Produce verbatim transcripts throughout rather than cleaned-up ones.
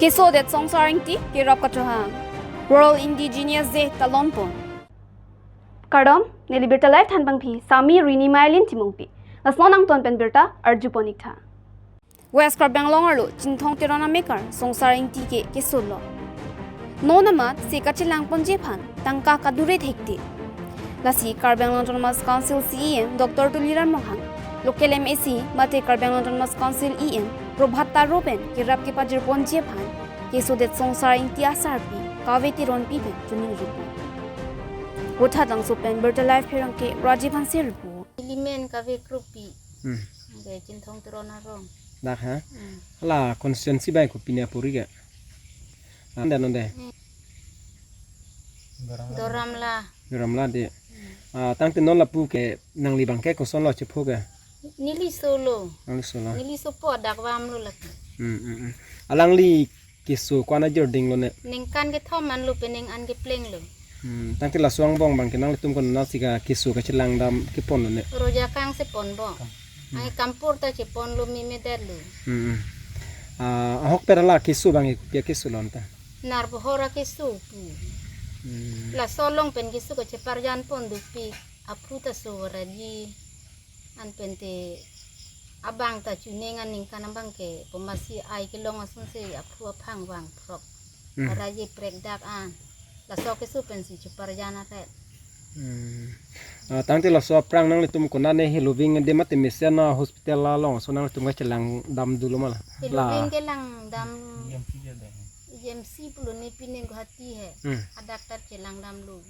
Keso det Songsar Ingti kerap kachohang. World Indigenous Day talonpon. Kardom, neli Birta Live thanpangphi, Sami Rini Mailin Timungpi. Lasnon angton pen birta arjupon iktha. West Karbi Anglong arlo Chinthong Teron amekar Songsar Ingti ke kesolo. Non amat se kachelangponji aphan tangka kadure thekte. Lasi Karbi Anglong Autonomous Council C E M Doctor Tuliram Ronghang, local M A C mate Karbi Anglong Autonomous Council E M Prabhat Taro pen kerap kepajirponji aphan keso det Songsar Ingti asarpi Kave Teronpi pen chuning ripo. Vothatlangso pen Birta Live pherangke Rajiv Hanse ripo. Ilimen Kave Krupi. Hmm. Ke Chinthong Teron arong. Dak ha? Hmm. Hala constituency bai ko pini apuri ke? Ande nonde. Hmm. Doramla. Doramla de. Hmm. Ah, tangte non lapu ke nangli abang ke kosonlo chepho ke? Neli solo. Nangli solo. Neli sopo dak vamlo lake. Hmm, hmm, hmm. Alangli keso ko-an ajor dinglo ne? Ningkan kethom anlo penang an keplenglo. Hmm, tangte laso angbong abang ke nanglitum konatsi ka keso kachelang dam keponlo ne? Roja kang si ponbom. Hmm. Ai kampur ta cheponlo meme detlo. Hmm, hmm. Ah, ahokpet hala keso abang ke kopi akeso lo anta? Narbahor akeso pu. Hmm. Laso along pen keso kacheparjan pon dopik. Aphu ta so varaji. An pente abang ta chuning aningkan abang ke pemasi ai kelong ason si aphu aphang vangphrok. Hmm. Varaji prekdak an. Laso keso pensi cheparjan aret. Hmm. Ah, tangte laso aphrang nanglitum konane heloving de mate mesen na hospital along ason nanglitum kachelang dam dolo ma la? Heloving kelang dam. G M C pulo ne pine Guwahati he. Hmm. Adaktar chelang damlo.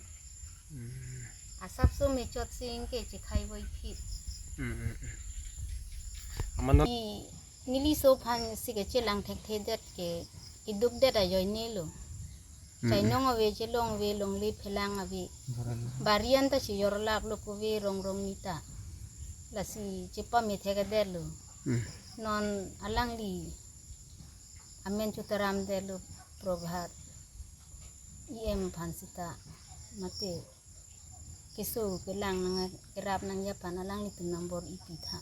Hmm. Asapso mechot sing ke chekhai voiphit. Hmm, hmm, hmm. Amano. Ni, neli so aphan si kachelang thekthedet ke, kedukdet ajoine lo. Hmm. Chainong ave, chelong ave, longle phelang ave. Bari an ta chejorlaplo kove rong rong nita. Lasi chepamethekdetlo. Hmm. Non alangli amen chetaramdetlo Prabhat E M aphan sita mate keso kelang nang kerap nangji aphan alanglitum nangbor-i pitha.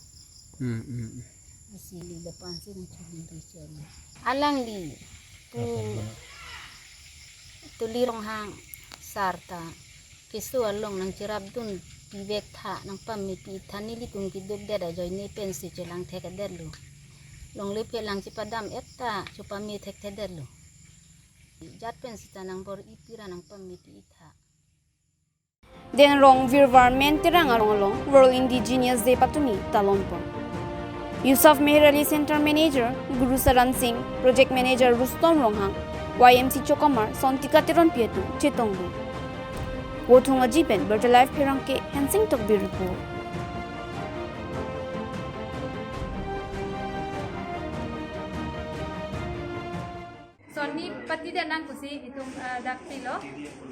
Hmm, hmm, hmm. Lasi lapu ansi nangchulin richel. Alangli pu Tuli Ronghang sar ta keso along nangcherapdun pivek tha, nangpamepitha, nelitum kedukdet ajoine pensi chelang thekthedetlo. Longle phelang chepadam et ta chepamethekthedetlo. Jat pensi ta nangbor-i pira nangpamepitha. Den Rongvir Varmen Terang arong along World Indigenous Day patumi talonpon. Yusuf Meher Ali Center Manager Guru Saran Singh, Project Manager Rustom Ronghang, Y M C Chokomar, Sontika Teronpi atum chetongdun. Vothung aji pen Birta Live pherangke Hensing Tokbi report. Sonni patidet nang pusi itum, ah, dak pilo.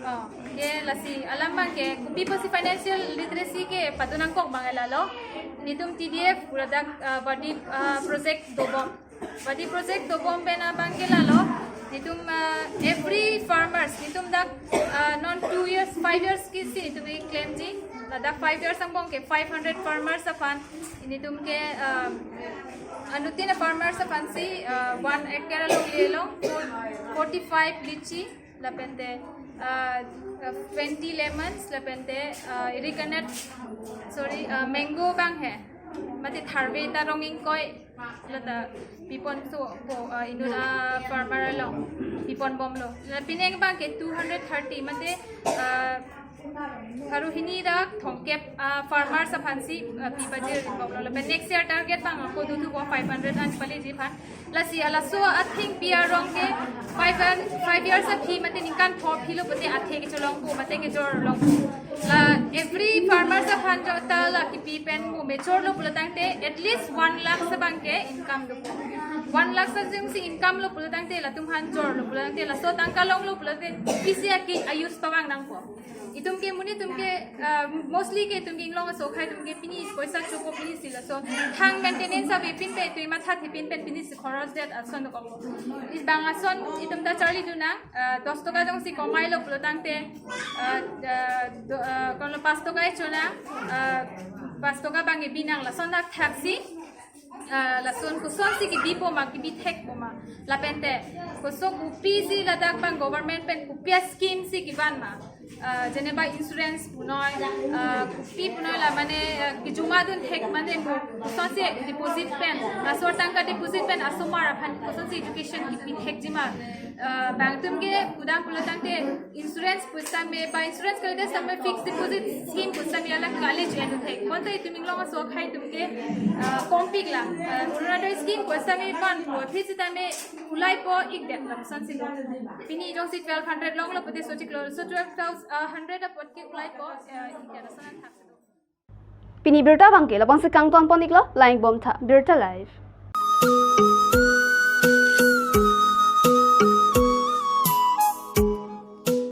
Oh, ke lasi alam abang ke kopi pusi financial literacy ke padu nangkok abang lalo. Itum T D F pura dak, ah, body, ah, project dobom. Body project dobom pen abang ke lalo. Itum, ah, every farmers, itum dak, ah, non two years, five years ke si itum ke claim ji. Ladak five years angbong ke five hundred farmers aphan initum ke, ah, anuttin a-farmers aphansi, ah, one acre along le along forty-five lychee, lapente, ah, ah, twenty lemons, lapente, ah, iri kanat, sorry, ah, mango abang he. Mate tharve ta rong ingkoi, lata piponso po, ah, inut a-farmer along piponbomlo. La penang abang ke two hundred thirty, mate, ah, Pharo hini dak thomkep, ah, farmers aphansi, ah, pipajir rinbomlo. Lapen next year target abang ako dothupo five hundred an paleji aphan. Lasi halaso athengpi arong ke five an, five years aphi mate ningkan thomphilo pute athe kecholongpo mate kejorlongpo. La every farmers aphan jo ta la kipi pen mo mature lo pulo tangte at least one lakh abang ke income lo. One lakh sa jongsi income lo pulo tangte latum aphan jorlo pulo tangte laso tangka longlo pulo tangte pisi aki a-use pavang nangpo. Itum ke monit atum ke, ah, mostly ke itum ke inglong aso akhai atum ke pini poisa choko pini si laso thang maintenance avepin pen itum mathathepin pen pini si khoros det ason dokok. Is bang ason itum ta charlidun nang, ah, dos toka jongsi komailo pulo tangte, ah, ah, do, ah, konlo pas toka echo nang, ah, pas toka abang ebi nang lason dak thaksi. Ah, lason kosonsi kebipo ma, kebithekpo ma. Lapente, koson kopisi ladak bang government pen kopi a-scheme si kevan ma. Ah, jeneba insurance punoi, ah, kopi punoi la mane, ah, kejuma dunthek mane ko, kosonsi deposit pen, asor tangka deposit pen asomar aphan kosonsi education kepithekji ma. Ah, bang atum ke pudam pulo tangte insurance pusitame, ba insurance kalite sitame fixed deposit scheme pusitame ala college enthek. Bonta itum inglong aso akhai atum ke, ah, kompik la. Ah, Orunodoi scheme pusitame pan po, phi sitame ulaipo ikdet lam sansi lo. Pini jongsi twelve hundred longlo pute sochiklo, so twelve thousand, ah, hundred apot ke ulaipo, ah, ikdet asan thak. Pini birta abangke labangsi kangtonpon iklo, langdunbom tha, Birta Live.